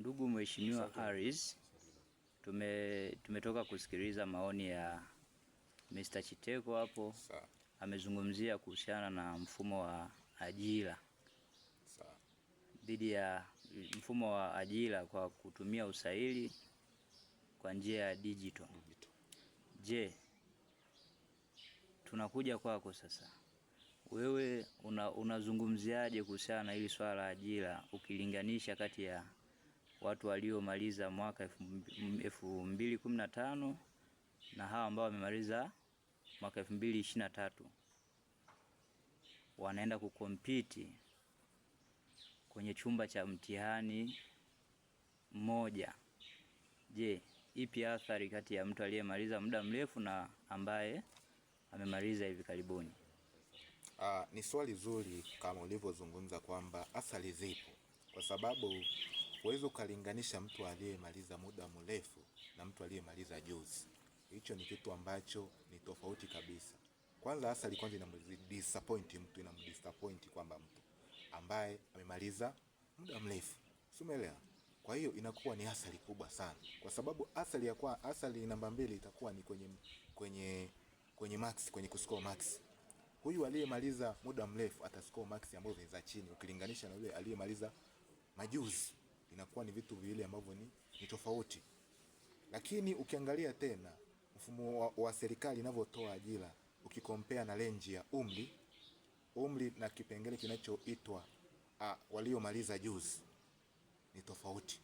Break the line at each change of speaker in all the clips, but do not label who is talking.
Ndugu Mheshimiwa Aris, tumetoka kusikiliza maoni ya Mr. Chiteko hapo.
Sawa.
Amezungumzia kuhusiana na mfumo wa ajira
Sawa.
Dhidi ya mfumo wa ajira kwa kutumia usaili kwa njia ya digital.
Digital.
Je, tunakuja kwako sasa. Wewe unazungumziaje kuhusiana na hili swala la ajira ukilinganisha kati ya watu waliomaliza mwaka 2015 na hawa ambao wamemaliza mwaka 2023 wanaenda kucompete kwenye chumba cha mtihani mmoja? Je, ipi athari kati ya mtu aliyemaliza muda mrefu na ambaye amemaliza hivi karibuni?
Ni swali zuri kama ulivyozungumza kwamba athari zipo, kwa sababu huwezi ukalinganisha mtu aliyemaliza muda mrefu na mtu aliyemaliza juzi. Hicho ni kitu ambacho ni tofauti kabisa. Kwanza athari kwanza inamdisappoint mtu, inamdisappoint kwamba mtu ambaye amemaliza muda mrefu, si umeelewa? Kwa hiyo inakuwa ni athari kubwa sana, kwa sababu athari ya kwa athari namba 2 itakuwa ni kwenye max, kwenye kuscore max. Huyu aliyemaliza muda mrefu atascore max ambazo ni za chini ukilinganisha na yule aliyemaliza majuzi. Inakuwa ni vitu viwili ambavyo ni tofauti. Lakini ukiangalia tena mfumo wa serikali inavyotoa ajira ukikompea na range ya umri na kipengele kinachoitwa waliomaliza juzi ni tofauti.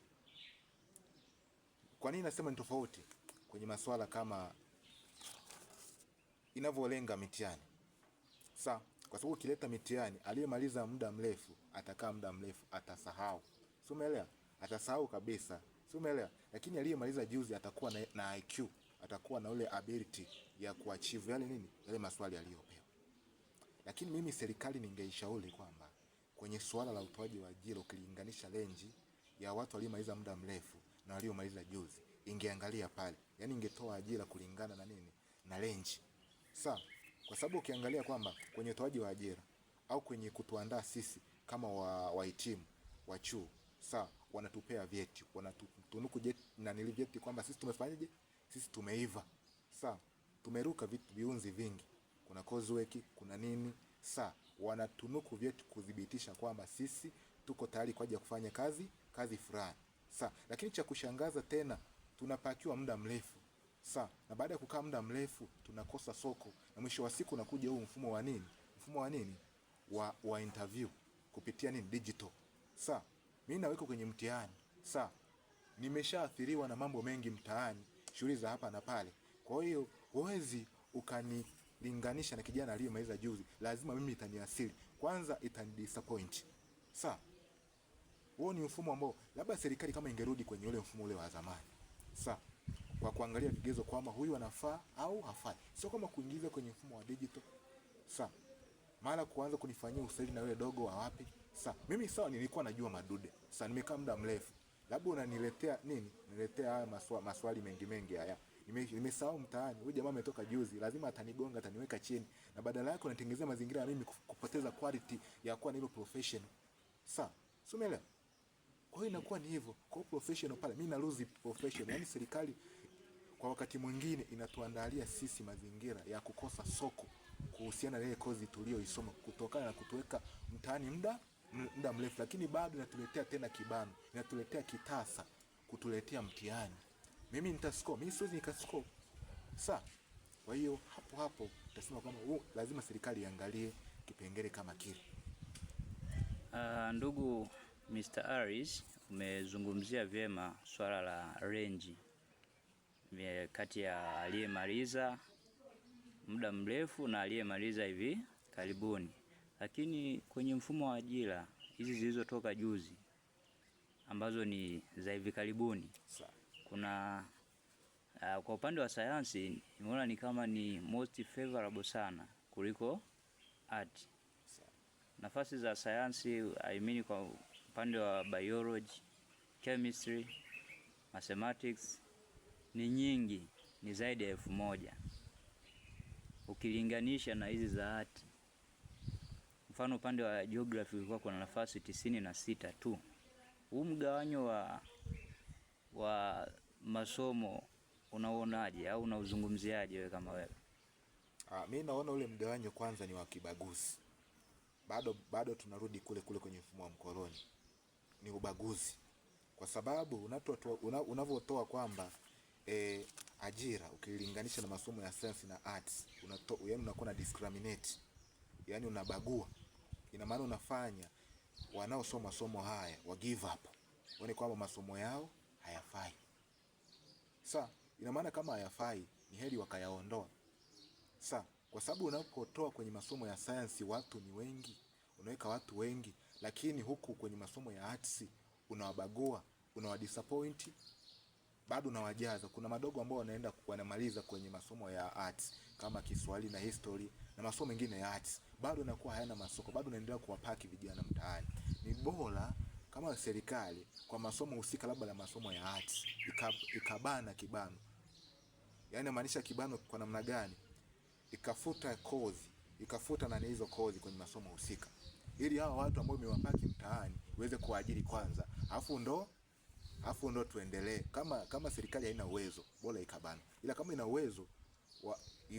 Kwa nini nasema ni tofauti? Kwenye masuala kama inavyolenga mitihani. Sa, kwa sababu ukileta mitihani, aliyemaliza muda mrefu atakaa muda mrefu, atasahau. Si umeelewa? Atasahau kabisa. Si umeelewa? Lakini aliyemaliza juzi atakuwa na IQ, atakuwa na ule ability ya kuachieve yale nini? Yale maswali aliyopewa. Lakini mimi serikali ningeishauri kwamba kwenye suala la utoaji wa ajira ukilinganisha range ya watu waliomaliza muda mrefu na waliomaliza juzi, ingeangalia pale. Yaani ingetoa ajira kulingana na nini? Na range. Sa, kwa sababu ukiangalia kwamba kwenye utoaji wa ajira au kwenye kutuandaa sisi kama wahitimu wa chuo, sa wanatupea vyeti, wanatutunuku na nili vyeti kwamba sisi tumefanyaje? Sisi tumeiva. Sa, tumeruka vitu viunzi vingi. Kuna coursework, kuna nini? Sa, wanatunuku vyeti kudhibitisha kwamba sisi tuko tayari kwa ajili ya kufanya kazi fulani. Sa, lakini cha kushangaza tena tunapakiwa muda mrefu. Sa, na baada ya kukaa muda mrefu tunakosa soko, na mwisho wa siku unakuja huu mfumo wa nini? Mfumo wa nini? Wa interview kupitia nini? Digital. Sa, mimi naweka kwenye mtihani. Sa, nimeshaathiriwa na mambo mengi mtaani, shughuli za hapa na pale. Kwa hiyo huwezi ukanilinganisha na kijana aliyemaliza juzi. Lazima mimi itaniasili. Kwanza itanidisappoint. Sa, huo ni mfumo ambao labda serikali kama ingerudi kwenye ule mfumo ule wa zamani. Sa, kwa kuangalia vigezo kwamba huyu anafaa au hafai, sio kama kuingiza kwenye mfumo wa digital. Sa, mara kuanza kunifanyia usaili na yule dogo wa wapi. Sa, mimi sawa nilikuwa najua madude. Sa, nimekaa muda mrefu. Labda unaniletea nini? Niletea haya maswali mengi mengi haya. Nimesahau mtaani. Huyu jamaa ametoka juzi, lazima atanigonga, ataniweka chini. Na badala yake unatengenezea mazingira ya mimi kupoteza quality ya kuwa na ile professional. Sa, si umeelewa? Kwa hiyo inakuwa ni hivyo. Kwa hiyo professional pale mimi na lose professional. Yaani serikali kwa wakati mwingine inatuandalia sisi mazingira ya kukosa soko kuhusiana na ile kozi tuliyoisoma kutokana na kutuweka mtaani muda mrefu, lakini bado inatuletea tena kibano, inatuletea kitasa, kutuletea mtihani. Mimi nitascore, mimi siwezi nikascore. Sa, kwa hiyo hapo hapo nitasema kwamba lazima serikali iangalie kipengele kama kile.
Ndugu Mr. Aris, umezungumzia vyema swala la range kati ya aliyemaliza muda mrefu na aliyemaliza hivi karibuni. Lakini kwenye mfumo wa ajira hizi zilizotoka juzi ambazo ni za hivi karibuni, kuna kwa upande wa sayansi nimeona ni kama ni most favorable sana kuliko art. Nafasi za sayansi, I mean kwa upande wa biology, chemistry, mathematics ni nyingi, ni zaidi ya 1000 ukilinganisha na hizi za art. Mfano upande wa geography kulikuwa kuna nafasi 96 tu. Huu mgawanyo wa masomo unaonaje au unauzungumziaje wewe kama wewe?
Mi naona ule mgawanyo kwanza ni wa kibaguzi. Bado tunarudi kule kule kwenye mfumo wa mkoloni, ni ubaguzi, kwa sababu unavyotoa kwamba ajira ukilinganisha na masomo ya science na arts, yaani unakuwa na discriminate, yani unabagua. Ina maana unafanya wanaosoma masomo haya wa give up, waone kwamba masomo yao hayafai. Sa ina maana kama hayafai ni heri wakayaondoa. Sa kwa sababu unapotoa kwenye masomo ya sayansi watu ni wengi, unaweka watu wengi, lakini huku kwenye masomo ya arts unawabagua, unawadisappoint, bado unawajaza. Kuna madogo ambao wanaenda wanamaliza kwenye masomo ya arts kama Kiswahili na history na masomo mengine ya arts, bado yanakuwa hayana masoko, bado unaendelea kuwapaki vijana mtaani. Ni bora kama serikali kwa masomo husika, labda la masomo ya arts ikabana kibano, yaani maanisha kibano kwa namna gani? Ikafuta kozi, ikafuta nani hizo kozi kwenye masomo husika, ili hawa watu ambao imewapaki mtaani iweze kuajiri kwanza, afu ndo tuendelee. Kama serikali haina uwezo, bora ikabana, ila kama ina uwezo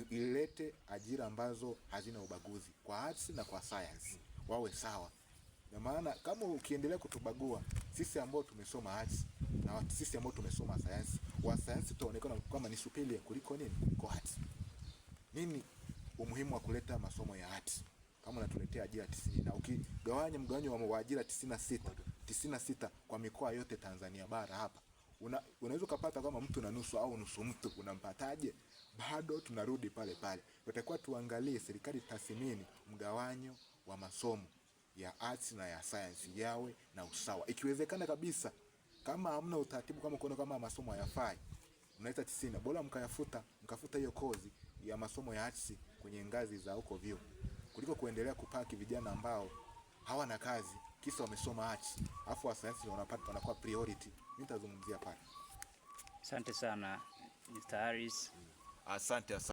ilete ajira ambazo hazina ubaguzi kwa arts na kwa science, wawe sawa. Na maana kama ukiendelea kutubagua sisi ambao tumesoma arts na sisi ambao tumesoma science, wa science tutaonekana kama ni superior kuliko nini, kwa arts. Nini umuhimu wa kuleta masomo ya arts kama unatuletea ajira 90 na ukigawanya mgawanyo wa ajira 96 kwa mikoa yote Tanzania bara hapa, unaweza ukapata kama mtu na nusu au nusu mtu, unampataje? Bado tunarudi pale pale. Tutakuwa tuangalie serikali tathmini mgawanyo wa masomo ya arts na ya science yawe na usawa, ikiwezekana kabisa. Kama hamna utaratibu, kama kuona kama masomo hayafai, mnaita 90, bora mkayafuta, mkafuta hiyo kozi ya masomo ya arts kwenye ngazi za huko vyuo, kuliko kuendelea kupaki vijana ambao hawana kazi kisa wamesoma arts, afu wa science wanapata wanakuwa priority. Mimi nitazungumzia pale.
Asante sana Mr. Harris.
Asante, asante.